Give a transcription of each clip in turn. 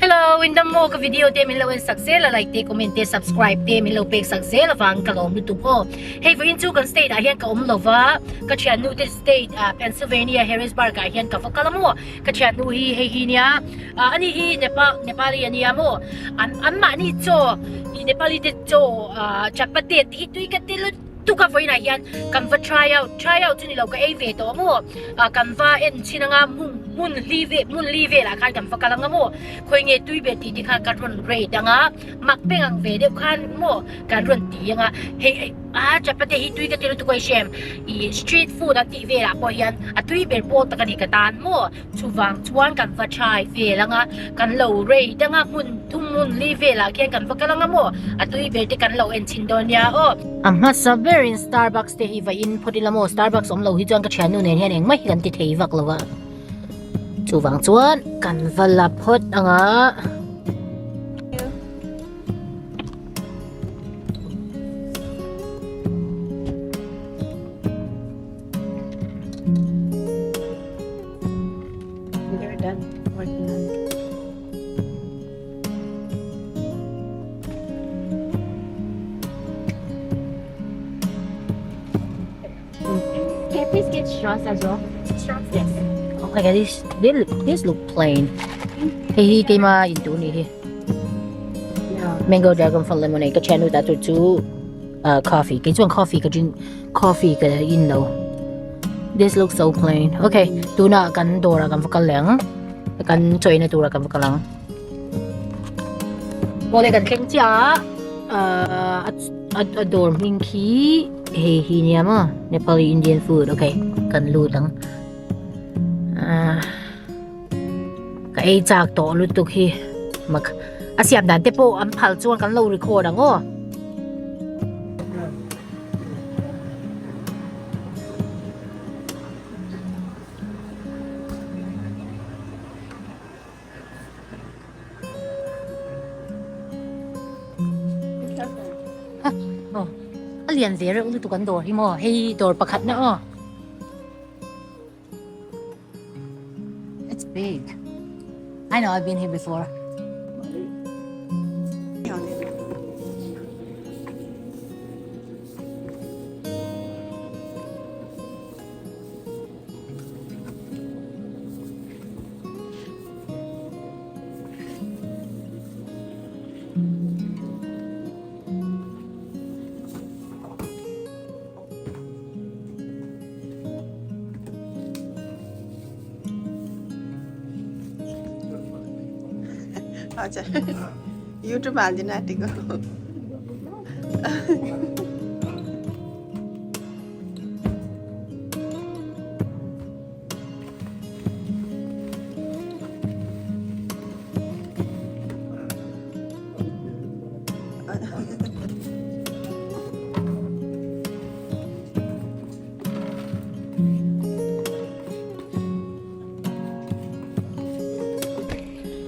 Hello, in dam maw ka video te min lo en sak zel a like te comment te subscribe te min lo pek sak zel avang ka lawm lutuk aw. Hei vawiin chu kan state ah hian ka awm lova ka thiannu te state ah Pennsylvania Harrisburg ah hian ka va kal a maw ka thiannu hi hei hi nia ah ani hi Nepal Nepali ania maw an an mahni chaw Nepali te chaw ah chapati te hi tui ka ti lutuk. Tuka vawiinah hian kan va try out, try out chu ni lo ka ei ve tawh maw, ah kan va en chhin anga hmun hmun li ve hmun li velah khan kan va kal anga maw, khawi nge tui ber tih te khan kan rawn rate anga, mak peng ang ve deuh khan maw kan rawn ti anga, hei ah chapati hi tui ka ti lutuk a i hrem, ih street food an tih velah pawh hian a tui ber pawl tak a ni ka tan maw. Chuvang chuan kan va try vel anga, kan lo rate anga hmun thum hmun li velah khian kan va kal anga maw, a tui ber te kan lo en chhin dawn nia aw. A hmasa berin Starbucks te hi va in phawt ila maw, Starbucks awm lo hi chuan ka thiannu nen hian engmah hi kan ti thei vak lo a, chuvang chuan kan va la phawt anga. They're done working on it. Can I please get straws as well? Straws? Yes. Oh my god, this, they look, this look plain. Hei hi keima in tur ni hi. Mango dragon fruit lemonade ka thiannu ta tur chu uh, coffee. Kei chuan coffee ka drink coffee ka in lo. This looks so plain. Okay, tuna kan dawr ah kan va kal leh ang. Kan chawina tur ah kan va kal ang. Awle kan thleng chiah a, uh, a a dawr hming khi hei hi nia maw Nepali Indian food. Okay, kan lut ang. Uh, ka ei chak tawh lutuk hi mak a siam dan te pawh an phal chuan kan lo record ang aw. A lian ve reuh lutuk an dawr hi maw hei dawr pakhat na aw. It's big. I know I've been here before. हजुर YouTube हालिदिनु आँटेको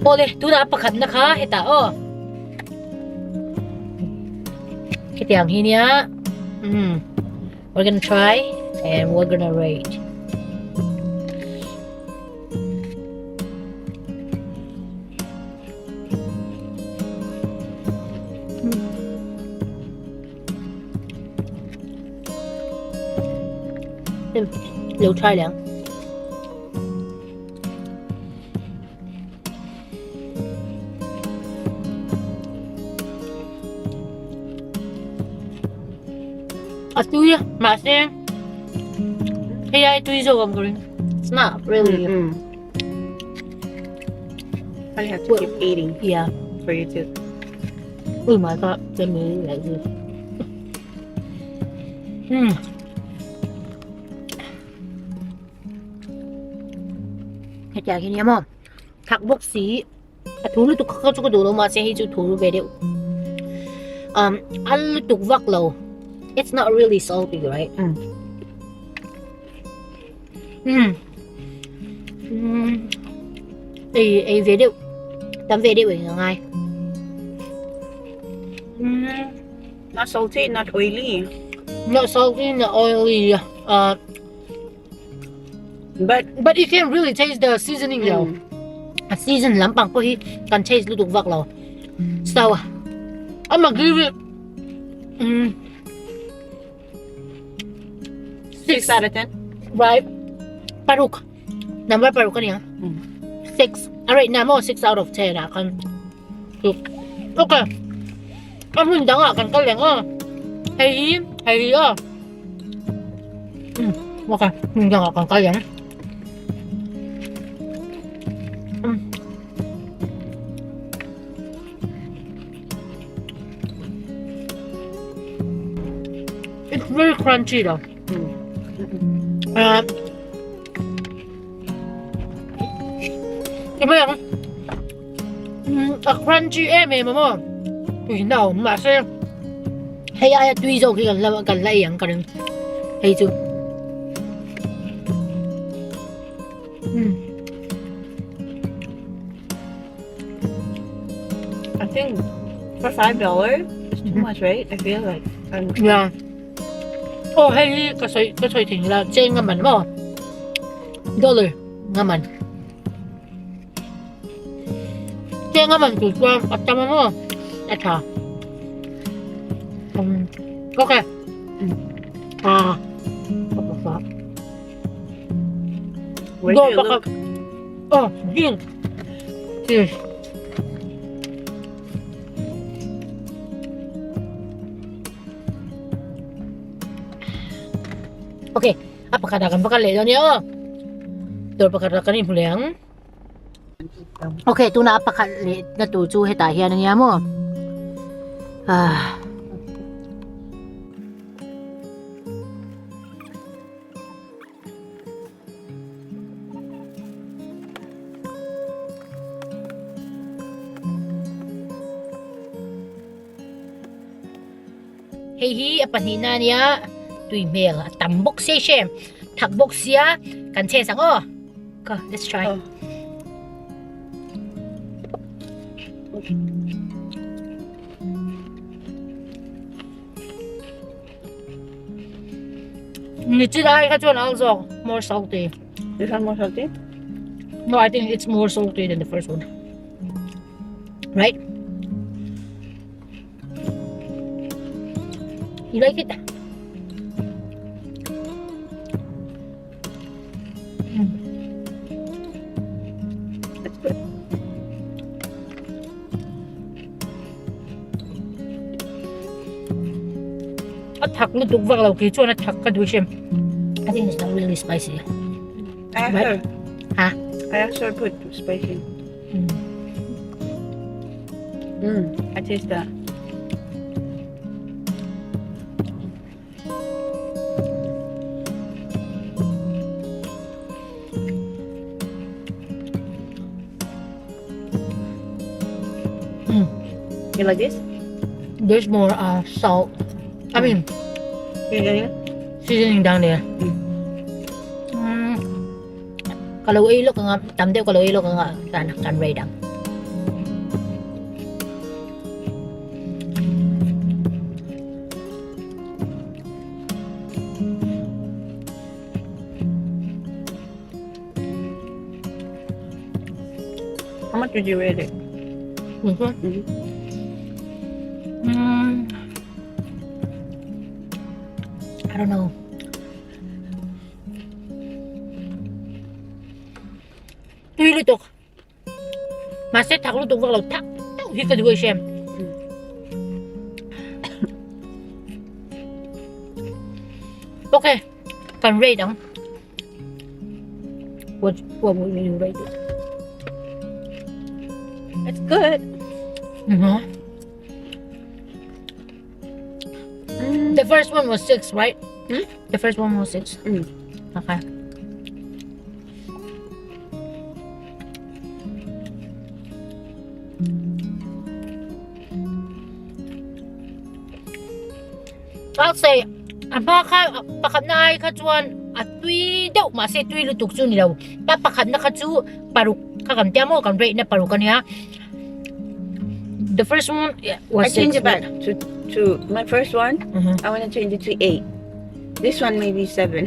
Awle tunah pakhatna kha hetah aw hetiang hi nia umm we're gonna try and we're gonna rate. Lo try leh ang. A tui a mahse hei ai tui zawk ang ka ring. It's not really. Probably have to keep eating. Yeah. For you to. Oh my god, let me like this. Hmm. Hetiang hi nia maw? Thak bawk si. A thu lutuk kha chu ka duh lo mahse hei chu thu ve deuh. Um, al lutuk vak lo. It's not really salty, right? Mm. Mm. Mm. Ei ei ve deuh. Tam ve deuh eng angai. Mm. Not salty, not oily. Not salty, not oily. Uh, But but you can really taste the seasoning though. Mm. A season lampang pawh hi kan change lutuk vak lo. So, ama give it um, 6 out of 10. Right. Paruk. Number paruk ka niya. 6. Alright, na mo 6 out of 10 ah kan. Okay. A hmun dang ah kan kal leng aw. Hei hi, hei hi aw. Okay, hmun dang ah kan kal leng. It's very crunchy though. Uh, Ti mai ang. A crunchy em em a maw. Tuina a awm mahse hei aia tui zawk hi kan la kan la ei ang ka ring. Hei chu. I think for $5 it's too much, right? I feel like I'm Yeah. Oh hei hi ka sawi ka sawi thei la cheng a man maw. Dollar nga man. Cheng a man tur chuan a tam a maw a tha. Um okay. Ah. Where do you look? Oh, green. Cheers. Okay, a pakhat ah kan va kal leh dawn nia aw. Dawr pakhat ah kan inhmu leh ang. Okay, tunah a pakhat leh na tur chu hetah hian ania maw. Ah. Hei hi a pahnihna a nia tui hmel a tam bawk sia hre thak bawk sia kan chhe sak aw ka let's try Ni chi lai kha chuan ang zawk more salty This one more salty? No, I think it's more salty than the first one. Right? You like it? It's good. A thak lutuk vak lo khi chuan a thak ka duh hrim. I think it's not really spicy. I Right. Ha? I actually put spicy. Mm. I taste that. You like this? There's more uh, salt. I mean, Seasoning? Seasoning down there. Mm. Ka lo ei lawk anga, tam deuh ka lo ei lawk anga kan kan rei dang. How much did you rate it? This one? Mm. I don't know. Tui lutuk. Mahse thak lutuk vak lo thak deuh hi ka duh a hrem. Okay, kan rate ang. What what would you rate it? It's good. The first one was 6, right? Hmm? The first one was 6. Mm. Okay. I'll say a hma kha pakhatna ai kha chuan a tui deuh mahse tui lutuk chu ni lo ta pakhatna kha chu paruk kha kan tia maw kan rate na paruk a nia the first one was I change it back to to my first one I want to change it to 8 this one maybe 7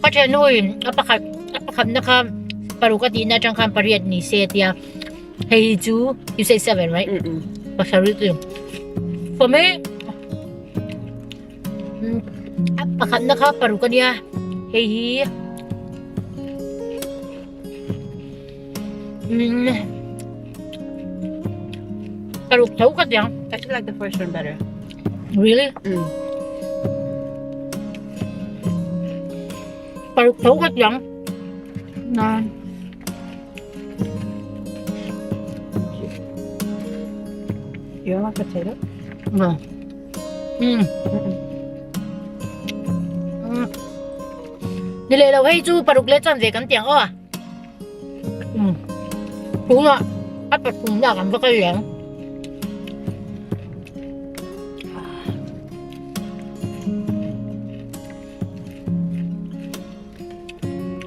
ka thian nu in a pakhat a pakhatna kha. Paruk a tihna atang khan pariat ni se tia. Hei hi chu you say 7 right? Mm. Pasarih chu. For me pakhatna kha paruk ania hei hi paruk tho ka tiang. I actually like the first one better. Really? Mm. Paruk tho ka tiang. Na. You want potato? No. Mm. Mm. Ni leh lo hei chu paruk leh chan ve kan tiang aw. Mm. Tunah a pathum na kan va kal leng.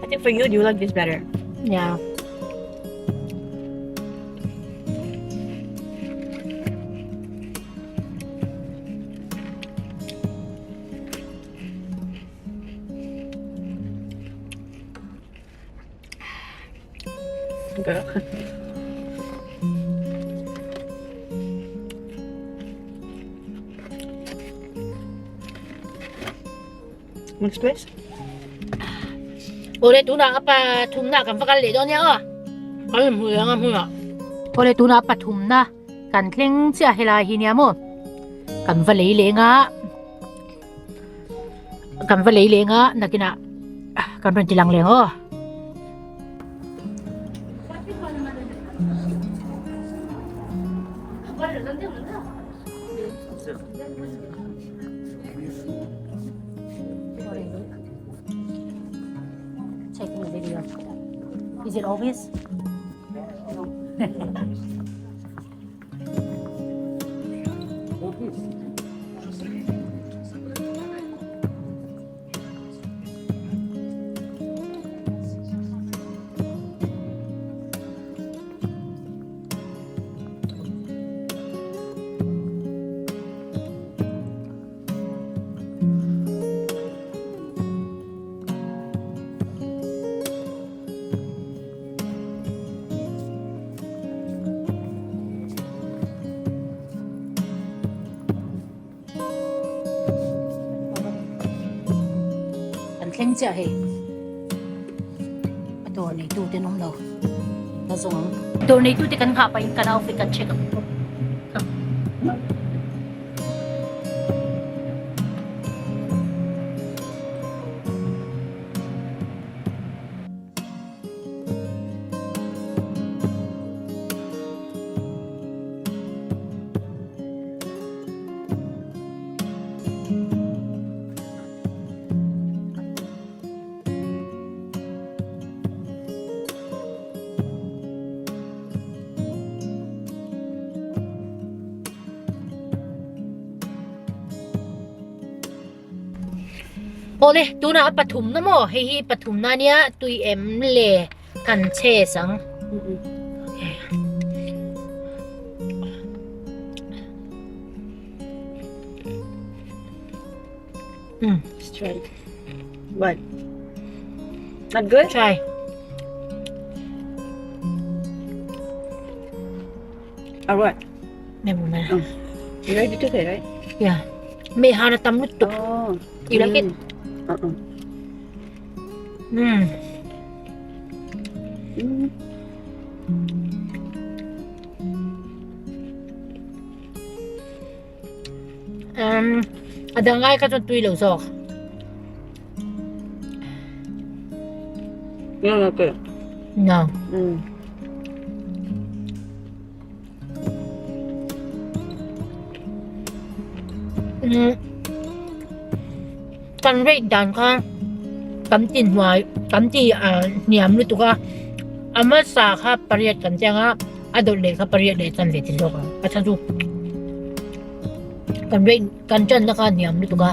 I think for you, you like this better. Yeah. Girl. Next place. Awle tunah a pathumna kan va kal leh dawn nia aw. Kan in hmu leh ang a hmunah. Awle tunah a pathumna kan thleng chiah helai hi nia maw. Kan va lei leng a. Kan va lei leng a nakinah kan rawn ti lang leng aw. Taking a video. Is it obvious? Kan thleng chiah hei. A dawr neitu te an awm lo. Ka zawng ang. Dawr neitu te kan nghah pahin kan outfit kan check ang. Awle tunah a pathumna maw hei hi pathumna ania tui em le kan chhe sang Mm. Let's try. What? Not good? Try. Or what? Never mind. Oh. You already took it, right? Yeah. May hana tam lutuk. Oh. You like it? Uh-uh. Mm. Mm. Um, a dang ngai kha chuan tui lo zawk. You don't like it? No. Mm. Mm. Kan rate dan kha kan ti hnuai kan ti hniam lutuk a a hmasa kha pariat kan chiang a a dawt leh kha pariat leh chan ve thei zawk ang a chhan chu kan rate kan channa kha hniam lutuk a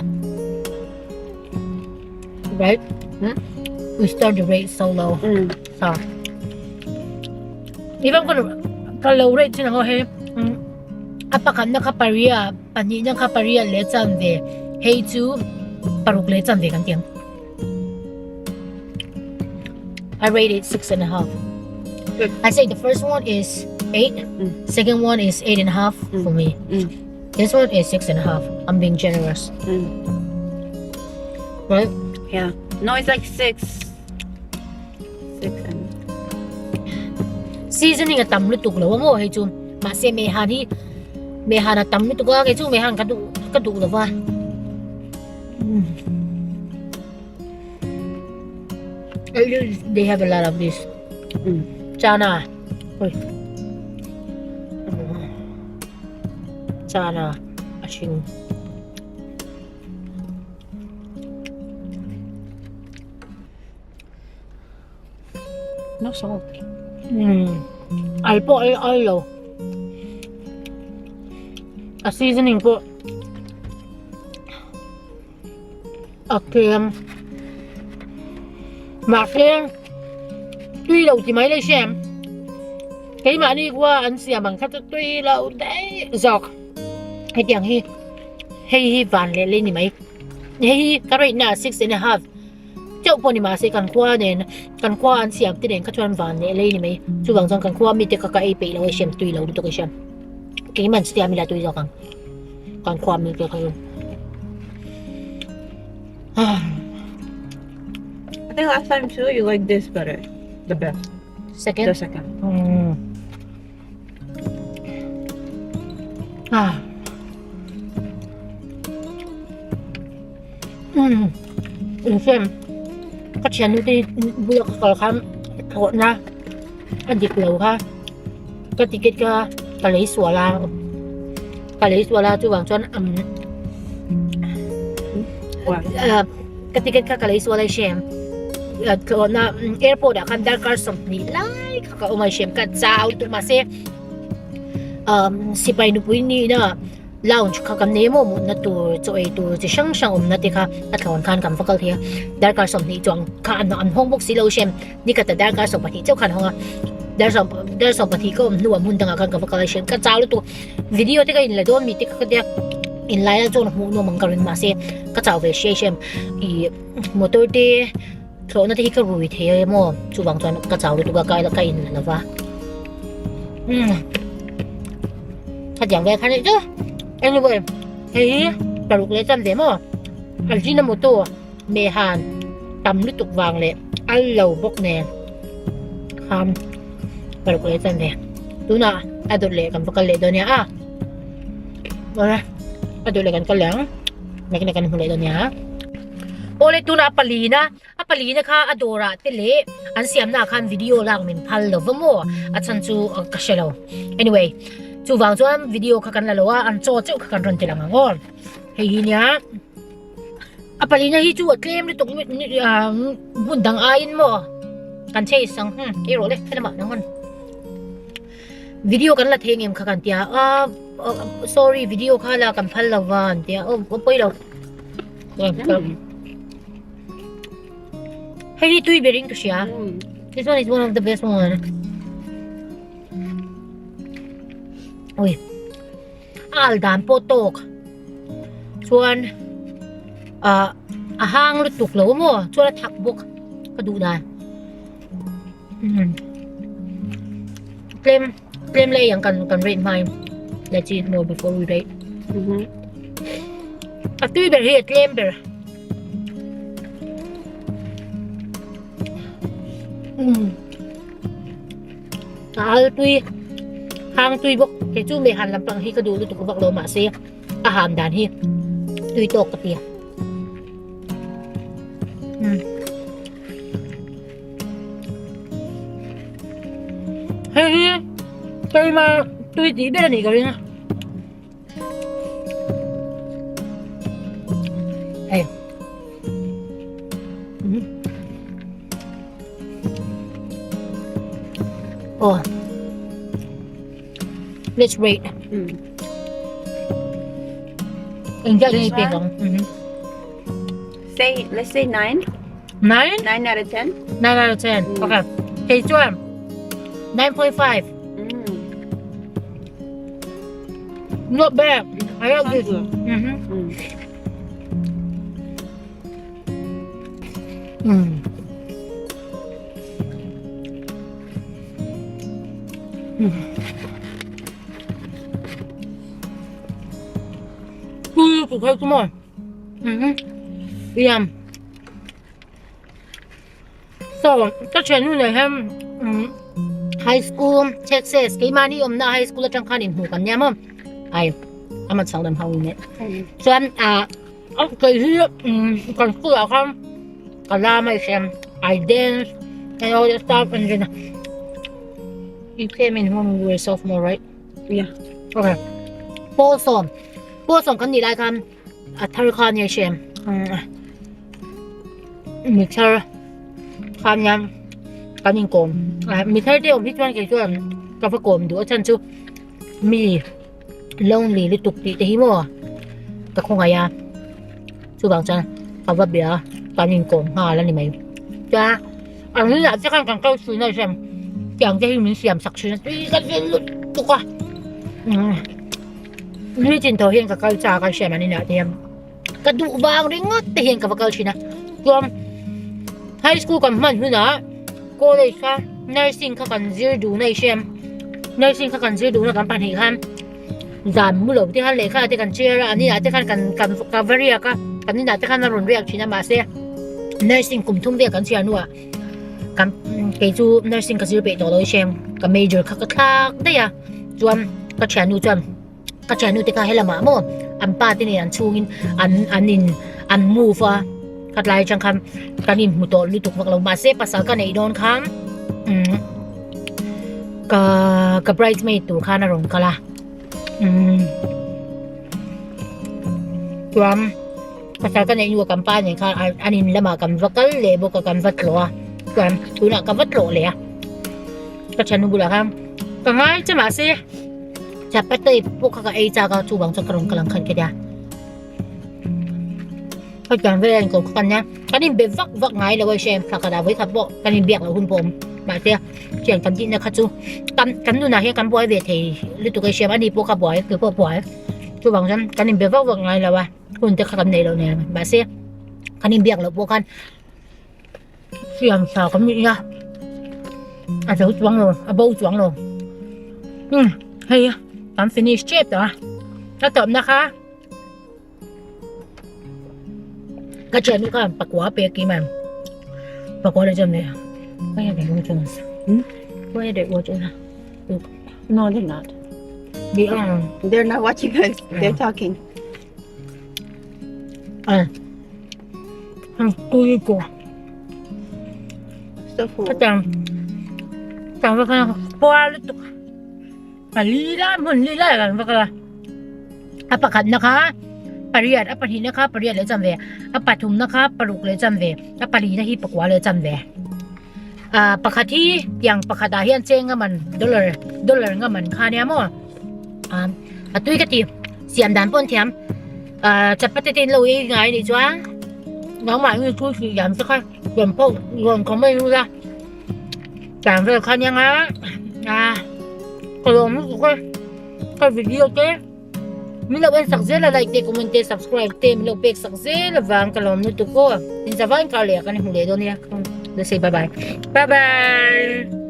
right Hmm? we start the rate so low Mm. so even kan kan lo rate chin ang he a pakhatna kha pariat Pahnihna kha pariat leh chanve, hei chu paruk leh chanve kan ti ang. I rate it 6.5. Good. I say the first one is 8. Second one is 8.5 for me. This one is 6.5. I'm being generous. Right? Yeah. No, it's like 6. 6 and Seasoning a tam lutuk lo a maw hei chu mahse mehhan hi mehhan a tam lutuk a kei chu mehhan ka duh ka duh lo va. They have a lot of this. Chana. Oi. Chana a hring. No salt. Umm al pawh ei al lo. A seasoning pawh a tlem. Mahse tui lo ti mai le hriam. Keimahni kua an siam ang kha chu tui lo daih zawk. Hetiang hi hei hi van leh lei ni mai. Hei hi ka rate na 6.5. Chauh pawh ni mahse kan khua nen kan khua an siam te nen kha chuan van leh lei ni mai chuvang chuan kan khua mite kha ka ei peih lo a siam tui lo lutuk a siam keiman chutia mila tui zawk ang kan khua mi te kha chu. I think last time too you like this better the best second the second mm. Ah. Umm infiam ka thiannu te bula ka kal khan thlawhna a dik lo kha ka ticket kha ka lei sual a ka lei sual a chuvang chuan umm ka ticket kha ka lei sual a i hriam thlawhna airport ah khan darkar 20 lai kha ka awm a i hriam ka chau lutuk mahse umm sipai nupui nihna. Lounge kha kan nei emaw mutna tur chaw ei tur chi hrang hrang awmna te kha a thlawn khan kan va kal thei a darkar 20 chuang kha an an hawng bawk si lo hrem nikhat a darkar 12 chauh kha an hawng a dar sawm dar 12 ka awm hnuah hmun dangah khan ka va kal a hrem ka chau lutuk video te ka in la dawn mi te kha ka tia in lai a chuan hmuh nuam ang ka ring mahse ka chau ve hriai hrem ih motor te thlawhna te hi ka rui thei emaw chuvang chuan ka chau lutuk a ka in la lova umm. Hetiang vel kha nih chu anyway hei hi paruk leh chan ve maw Ajinomoto mehhan tam lutuk vang leh al lo bawk nen khan paruk leh chan ve tunah a dawt leh kan va kal leh dawn nia a awle a dawt leh kan kal leh ang nakin ah kan hmu leh dawn nia awle tunah palina. A palina kha a dawrah te leh an siamna ah khan video lak min phal lo va maw? A chhan chu ka hre lo. Anyway, chuvang chuan video kha kan la lo a, an chaw chauh kha kan rawn ti lang ang aw. Hei hi nia a palina hi chu a tlem lutuk hmun dang aiin maw kan chase ang hmm ei rawh le helamah nang hawn video kan la thei ngem kha kan tia a sorry video kha la kan phal lo va an tia aw pawi lo. Hei hi tui ber in ka hria. This one is one of the best one. Ui. Al dan pawh tawk. Chuan ah a hang lutuk lo maw chuan a thak bawk ka duh dan. Tlem tlem lei ang kan kan rate hmain. Let's eat more before we rate. A tui ber hi a tlem ber. A al tui hang tui bawk kei chu mei han lampang hi ka duh lutuk vak lo mahse a han dan hi tui tawk ka ti a. Hei hi keima tui tih ber a nih ka ring a. Hei. Oh. Let's rate. Engzat nge i pek ang? Say, let's say 9. 9? 9 out of 10. 9 out of 10. Okay. Kei chuan 9.5. Not bad. I like this. Tui lutuk hei chu maw. Iam. So, ka thiannu nen hian high school Texas keimahni awmna high school atang khan inhmuh kan nia maw. Ai, ama chhang dam ho in e. Chuan ah kei hi kan school ah khan ka lam a i hriam I dance and all that stuff and then you came in when we were sophomore right? Yeah. Okay. Paul sawm Paul sawm kan nih lai khan a thar kha nia hriam mi thar kha nia kan inkawm mi thar te awm hi chuan kei chuan ka va kawm duh a chhan chu mi lonely lutuk tih te hi maw ka khawngaih a chuvang chuan ka va bia kan inkawm nghal a ni mai chuan a hnungah te khan kan kal thin a hriam tiang te hi min siam sak thin a tui ka ti lutuk a. Nui chin tho hian ka kal chak a hriat an inah te hian ka duh vang ringawt te hian ka va kal thin a chuan high school kan hman hunah college kha nursing kha kan zir duh na i hriam nursing kha kan zir duh na kan pahnih khan zan mu lo te khan lehkha te kan chair a an inah te khan kan kan ka va riak a kan inah te khan a rawn riak thin a mahse nursing kum thum vel kan chhiar hnuah kan kei chu nursing ka zir peih tawh lo i hriam ka major kha ka thlak daih a. Chuan ka thiannu chuan ka thiannu te kha helamah maw an pa te nen an chhungin an an in an move a khatlai atang khan kan inhmu tawh lutuk vak lo mahse pasal ka neih dawn khan umm ka ka bridesmaid tur khan a rawn kal a umm chuan pasal ka neih hnuah kan pa nen khan an in lamah kan va kal leh bawk a kan va tlawh a chuan tunah ka va tlawh leh a. Ka thiannu bulah khan ka ngai che mahse chapati pawh kha ka ei chak a chuvang chuan ka rawn kal ang khan ka tia hetiang vel a inkawm kha kan nia kan inbe vak vak ngai lo a hre thla khat ah vawikhat pawh kan inbiak loh hun pawh a awm mahse thian kan tihna kha chu kan kan nunah hian kan buai ve thei lutuk a hriam ani pawh kha buai kei pawh buai chuvang chuan kan inbe vak vak ngai lo a hun te kha kan nei lo nen mahse kan inbiak loh pawh khan. Siam sa kan nih a a zo chuang lo a bo chuang lo um hei kan finish tep tawh a ka tawpna kha ka thiannu khan pakua a pek kim a pakua leh chuan leh why are they watching us hmm why are they watching us No, they're not. They are. They're not watching us. They're talking. À. Tui ko. So full. Ka tang. Tang va ka qua lutuk. A li lai hmun li lai kan va kal a. A pakhat na kha pariat a pahnih na kha pariat leh chanve a pathum na kha paruk leh chanve a pali na hi pakua leh chanve. Ah pakhat hi tiang pakhat ah hian cheng a man dollar dollar nga man kha nia maw. Ah a tui ka ti siam dan pawh an thiam. Ah chapati te in lo ei ngai nih chuan nangmah nge thu hrih diam te kha rawn pawh rawn comment ula tan vel kha nia nga ah ka lawm lutuk e ka video te min lo en sak zel a like te comment te subscribe te min lo pek sak zel avang ka lawm lutuk aw in zavai in kar leh ah kan hmu leh dawn nia let's say bye bye bye bye.